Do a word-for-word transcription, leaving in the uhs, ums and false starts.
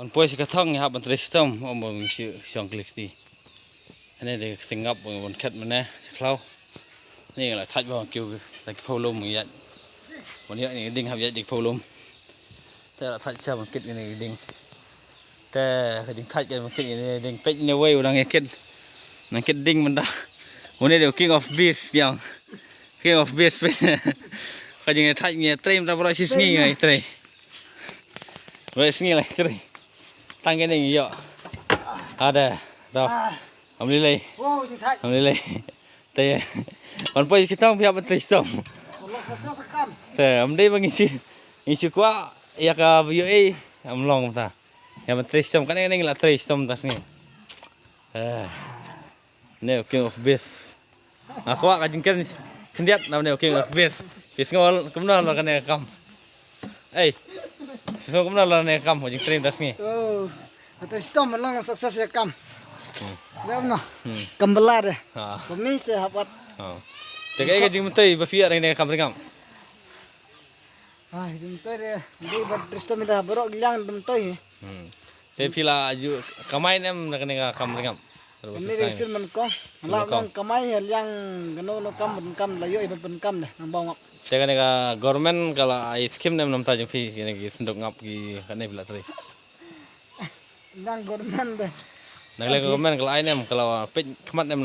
Ban poi sha ka thong ngi hap ban trei shitom, ym ban shu shong kli kti. Hangne dei ka seng ngap ban khet mynne sha khlaw. Hangne ngi la thait ba kiew da ki phew lum ngi ïaid. Ban ïoh ïa ki ding hap ïaid da ki phew lum. Te la thait sha ban kit ïa ki ding. Te ka jingthait ka ban kit ïa ki ding, peit ïa uwei u dang ïa kit. Nang kit ding mynta. Une dei u king of beast biang. King of beast. Ka jingthait ngi trei mynta baroh shi sngi ngi trei. Baroh shi sngi la trei. Tang kane ngi ïoh. Hada, da. Ym lei lei. Wow, jingthait. Ym lei lei. Te ban poi ki thong phi hap ban trei shitom. Long sa sa kam. Te ym dei ba ngi shu, ngi shu kwah ïa ka ba ïoh ei, ym long mynta. Ïa ban trei shitom, kane kane ngi la trei shitom mynta sngi. Eh. Ne u king of beast. Nga kwah ka jingkren khyndiat na ne u king of beast. Phi sngew kumno la kane ka kam? Ei. Phi sngew kumno la kane ka kam, ka jingtrei mynta sngi? Oh. Kata shitom long success ïa kam. Hmm. Dei kumno? Hmm. Kam bala de. Ha. Kumne se hap wat. Ha. Te kaei ka jingmyntoi ba phi ïa kane ka kam ri ngam? Ah, jingmyntoi de. Dei ba trei shitom ïa baroh ki liang jingmyntoi. Hmm. Te phi la ju kamai ne em na kane ka kam ri ngam? Kane dei sir mynkong. Sir mynkong. La long kamai ïa liang kano kano kam, kam la ïoh ïa pyndonkam de nang bau ngap. Te kane ka government ka la ai skim ne em na bynta jong phi, kane ki synduk ngap ki kane phi la trei? Liang government de. Na kane ka government ka la ai ne em, ka la peit khmat ne em?